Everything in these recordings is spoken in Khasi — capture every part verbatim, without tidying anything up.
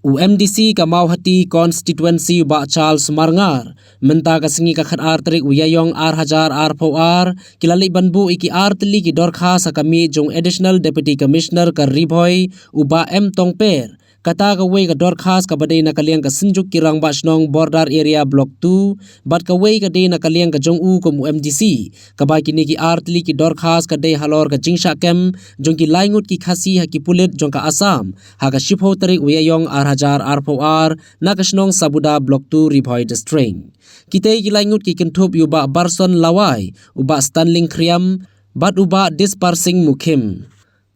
U M D C ka Mawhati Constituency, Bah Charles Marngar, mynta ka sngi ka khat ar tarik u Ïaïong ar hajar arphew ar, ki la leit ban buh ïa ki ar tylli ki dorkhas ha ka miej jong Additional Deputy Commissioner ka Ri Bhoi, u Bah M Tongper. Kata kawei ka dorkhas kaba dei na ka liang ka Synjuk ki Rangbah Shnong Border Area Block two, bad kawei ka dei na ka liang ka jong u kum u M D C, kaba kine ki ar tylli ki dorkhas ka dei halor ka jingshah kem jong ki lai ngut ki Khasi ha ki pulit jong ka Assam, ha ka shiphew tarik u Ïaïong ar hajar arphew ar, na ka shnong Sabuda, Block two, Ri Bhoi District. Kitei ki lai ngut ki kynthup ïa u Bah Barson Lawai, u Bah Stanling Khriam, bad u Bah Disparsing Mukhim.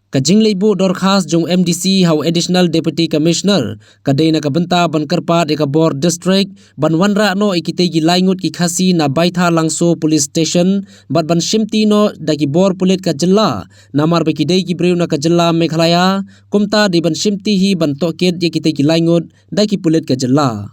Ka jingleit buh dorkhas jong M D C ha u Additional Deputy Commissioner ka dei na ka bynta ban kyrpad ïa ka bor district ban wanrah noh ïa kitei ki lai ngut ki Khasi na Baithalangso Police Station, bad ban shimti noh da ki bor pulit ka jylla, namar ba ki dei ki briew na ka jylla Meghalaya. Kumta dei ban shimti hi ban tohkit ïa kitei ki lai ngut da ki pulit ka jylla.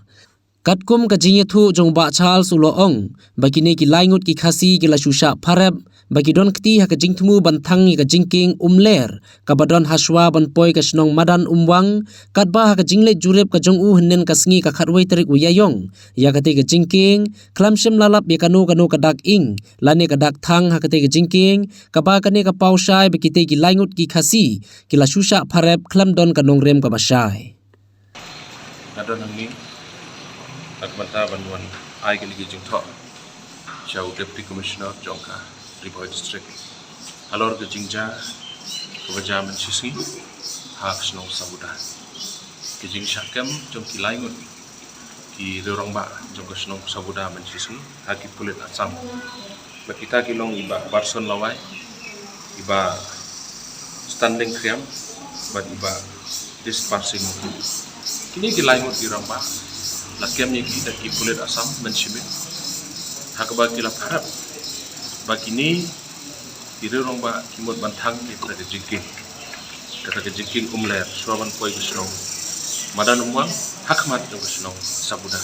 Katkum ka jingïathuh jong Bah Charles, u la ong ba kine ki lai ngut ki Khasi ki la shu shah pharep ba ki don kti ha ka jingthmu ban thang ïa ka jingkieng Umler, kaba don hashwa ban poi ka shnong Madan Umwang, katba ha ka jingleit jurip ka jong u hynnin ka sngi ka khatwei tarik u Ïaïong ïa katei ka jingkieng, khlem shym la lap ïa kano kano ka dak ing lane ka dak thang ha katei ka jingkieng, kaba kane ka paw shai ba kitei ki lai ngut ki Khasi ki la shu shah pharep khlem don ka nongrim kaba shai. Nga don hangne na ka bynta ban wan ai kane ka jingthoh sha u Deputy Commissioner jong ka Ri Bhoi District halor ka jingjia kaba jia mynshisngi ha ka shnong Sabuda. Ka jingshah kem jong ki lai ngut ki riew rangbah jong ka shnong Sabuda mynshisngi ha ki pulit Assam. Bad kita ki long i Bah Barson Lawai, i Bah Stanling Khriam, bad i Bah Disparsing Mukhim. Kine ki lai ngut ki rangbah la kem ïa ki da ki pulit Assam mynshisngi, ha kaba ki la pharep ba kine ki riew rangbah ki mut ban thang ïa kata ka jingkieng, kata ka jingkieng Umler, shuwa ban poi ka shnong Madan Umwang, ha khmat jong ka shnong Sabuda.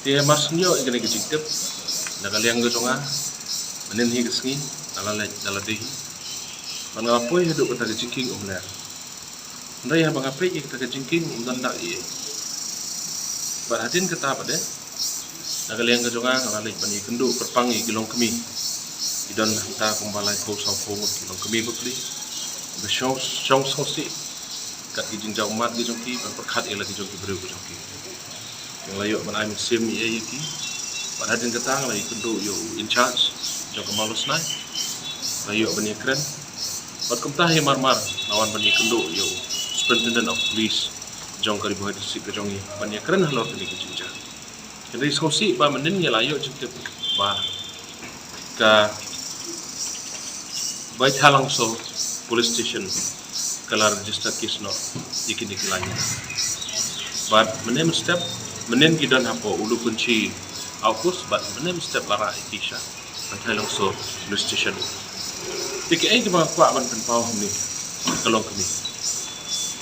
Te mar shu ïoh ïa kane ka jingtip na ka liang ka jong nga, mynnin hi ka sngi nga la leit, nga la dei hi ban nga poi haduh kata ka jingkieng Umler. Hynrei haba nga peit ïa kata ka jingkieng, ym don dak ei ei. Bad hadien kata pat de, na ka liang ka jong nga, nga la leit ban ïakynduh kyrpang ïa ki longkmie. Ki don hangta kumba laiphew sawphew ngut ki longkmie bapli, ba shong, shong sngewsih kat ki jingjaw ummat ki jong ki, ban pyrkhat ïa la ki jong ki briew ki jong ki. Nga la ïoh ban ai mynsiem ïa ki. Bad hadien kata nga la ïakynduh ïa u in charge jong ka Mawlasnai, la ïoh ban ïakren. Bad kumta hi mar mar nga wan ban ïakynduh ïa u Superintendent of Police jong ka Ri Bhoi District ka jong ngi ban ïakren halor kane ka jingjia. Hynrei sngewsih ba mynnin ngi la ïoh jingtip ba ka Baithalangso Police Station ka la register case noh ïa kine ki lai ngut. Bad mynne mynstep, mynnin ki don hapoh Ulukynshi Outpost, bad mynne mynstep la rah ïa ki sha Baithalangso Police Station. Te kaei kaba nga kwah ban pynpaw hangne ka long kane.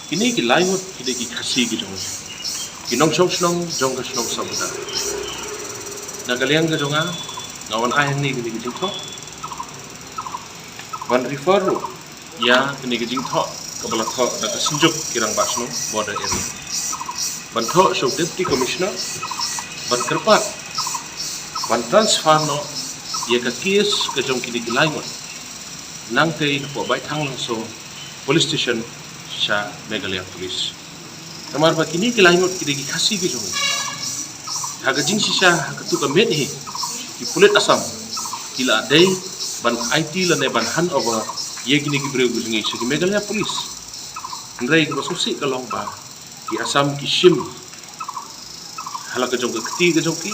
Kine ki lai ngut ki dei ki Khasi ki jong ngi, ki nongshong shnong jong ka shnong Sabuda. Na ka liang ka jong nga, nga wan ai hangne kane ka jingthoh ban refer ruh ïa kane ka jingthoh kaba la thoh da ka Synjuk ki Rangbah Shnong Border Area, ban thoh sha u Deputy Commissioner ban kyrpad ban transfer noh ïa ka case ka jong kine ki lai ngut nangtei napoh Baithalangso Police Station sha Meghalaya Police. Namar ba kine ki lai ngut ki dei ki Khasi ki jong ngi. Ha ka jingshisha, ha katto ka miet hi, ki pulit Assam ki la dei ban aiti lane ban hand over ïa kine ki briew ki jong ngi sha ki Meghalaya Police. Hynrei kaba sngewsih ka long ba ki Assam ki shim ha la ka jong ka kti ka jong ki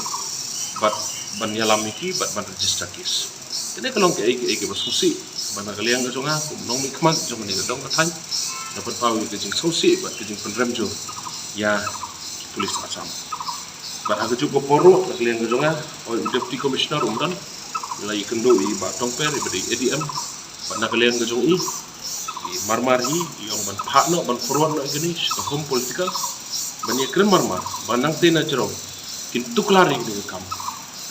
bad ban ïalam ïa ki bad ban register case. Kane ka long kaei kaei kaba sngewsih ba na ka liang ka jong nga kum u nongmihkhmat jong kane ka dong ka thaiñ, nga pynpaw ïa ka jingsngewsih bad ka jingpynrem jur ïa ki pulit Assam. Bad ha kajuh ka por ruh, na ka liang ka jong nga, oi u Deputy Commissioner um don, nga la ïakynduh ïa i Bah Tongper, iba dei A D M, bad na ka liang ka jong i, i mar mar hi i ong ban phah noh, ban forward noh ïa kane sha ka Home Political ban ïakren mar mar ba nangtei na jrong kin tuklar ïa kane ka kam,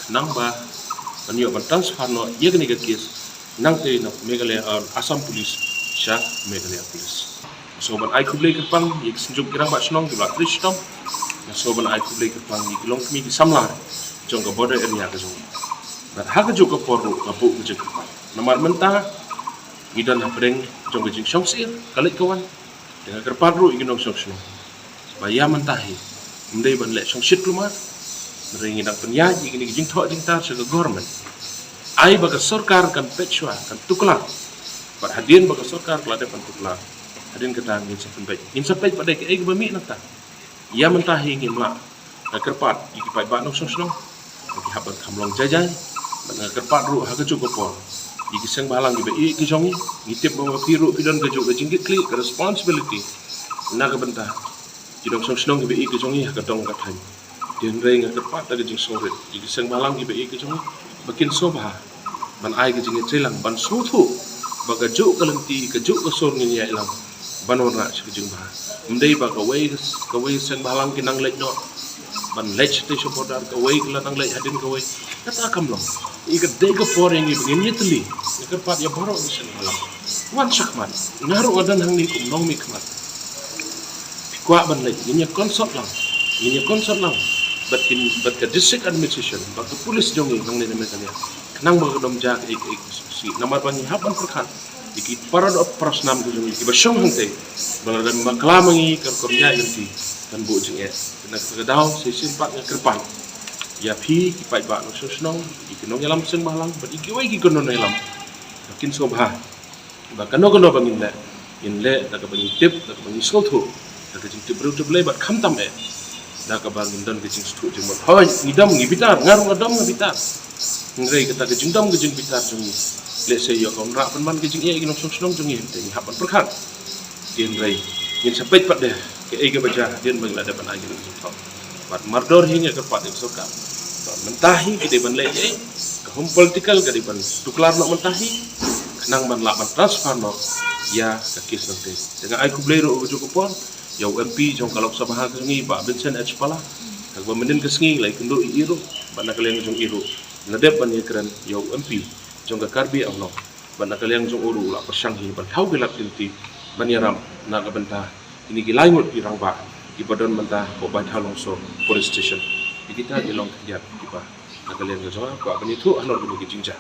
khnang ba kan ïoh ban transfer noh ïa kane ka case nangtei na Meghalaya, uh, Assam Police sha Meghalaya Police. Nga sngew ban ai khublei kyrpang ïa ki synjuk ki rangbah shnong kiba la trei shitom. Nga sngew ban ai khublei kyrpang ïa ki longkmie ki samla jong ka border area ka jong ngi. Bad ha kajuh ka por ruh nga buh ka jingkyrpad namar mynta ngi don hapdeng jong ka jingshongsyier ka leit ka wan. Te nga kyrpad ruh ïa ki nongshong shnong ba ïa mynta hi ym dei ban leh shongshit kulmar. Hynrei ngi dang pynïaid ïa kine ki jingthoh jingtar sha ka government. Ai ba ka sorkar kan peit shuwa, kan tuklar. Bad hadien ba ka sorkar ka la dep ban tuklar, hadien kata ngin sa pynbeit, ngin sa peit pat de kaei kaba mih nangta. Ïa mynta hi ngim lah. Nga kyrpad ïa ki paidbah nongshong shnong ba ki hap ban kham long jai jai. Bad nga kyrpad ruh ha kajuh ka por ïa ki seng bhalang kiba ïeit ki jong ngi. Ngi tip ba ma phi ruh phi don kajuh ka jingkitkhlieh, ka responsibility na ka bynta ki nongshong shnong kiba ïeit ki jong ngi ha ka dong ka thaiñ. Te hynrei nga kyrpad da ka jingsngewrit ïa ki seng bhalang kiba ïeit ki jong ngi ba kin sngewbha ban ai ka jingïatreilang, ban sngewthuh ba kajuh ka lynti, kajuh ka sur ngin ïaid lang ban wanrah sha ka jingbha. Ym dei ba kawei, kawei seng bhalang ki nang leit noh ban leit shatei sha border, kawei ki la nang leit hadien kawei. Kata kam long. Ïa ka dei ka por ïa ngi ba ngin ïatylli. Nga kyrpad ïa baroh ki seng bhalang, wan shakhmat. Nga ruh nga don hangne kum nongmihkhmat. Phi kwah ban leit, ngin ïa consult lang, ngin ïa consult lang bad kin, bad ka district administration, bad ka police jong ngi hangne na Meghalaya, khnang ba kan ym jia kaei kaei ka sngewsih. Namar ba ngi hap ban pyrkhat ïa ki para doh para snam ki jong ngi kiba shong hangtei, ba lada ym bakla ma ngi ka rukom ïaid lynti kan buh jingeh. Te na kata ka daw sa shisien pat nga kyrpad ïa phi ki paidbah nongshong shnong, ïa ki nongïalam seng bhalang bad ïa kiwei ki kynnoh ïalam ba kin sngewbha ba kano kano ba ngin leh, ngin leh da kaba ngi tip, da kaba ngi sngewthuh, da ka jingtip briew tip Blei bad khamtam eh da kaba ngin don ka jingsngewthuh jingmut. Hooid, ngi dom ngi bitar, nga ruh nga dom nga bitar. Hynrei kata ka jingdom ka jingbitar jong ngi, lehse ïoh ka wanrah pynban ka jingeh ïa ki nongshong shnong jong ngi, te ngi hap ban pyrkhat. Te hynrei ngin sa peit pat de kaei kaba jia hadien ba ngi la dep ban ai kane ka jingthoh. Bad mardor hi nga kyrpad ïa ka sorkar ba mynta hi ka dei ban leh kaei, ka home political ka dei ban tuklar noh mynta hi khnang ban lah ban transfer noh ïa ka case nangtei. Te nga ai khublei ruh ha kajuh ka por ïa u M P jong ka Lok Sabha ka jong ngi, Bah Vincent H Pala, ha kaba mynhynnin ka sngi la ïakynduh ïa i ruh bad na ka liang jong i ruh la dep ban ïakren ïa u M P jong ka Karbi Anglong. Bad na ka liang jong u ruh u la pyrshang hi ban thaw ki lad ki lynti ban ïarap na ka bynta kine ki lai ngut ki rangbah kiba don mynta hapoh Baithalongso Police Station. Ïa kita ki long khyndiat kiba na ka liang ka jong nga kwah ban ïathuh halor kine ki jingjia.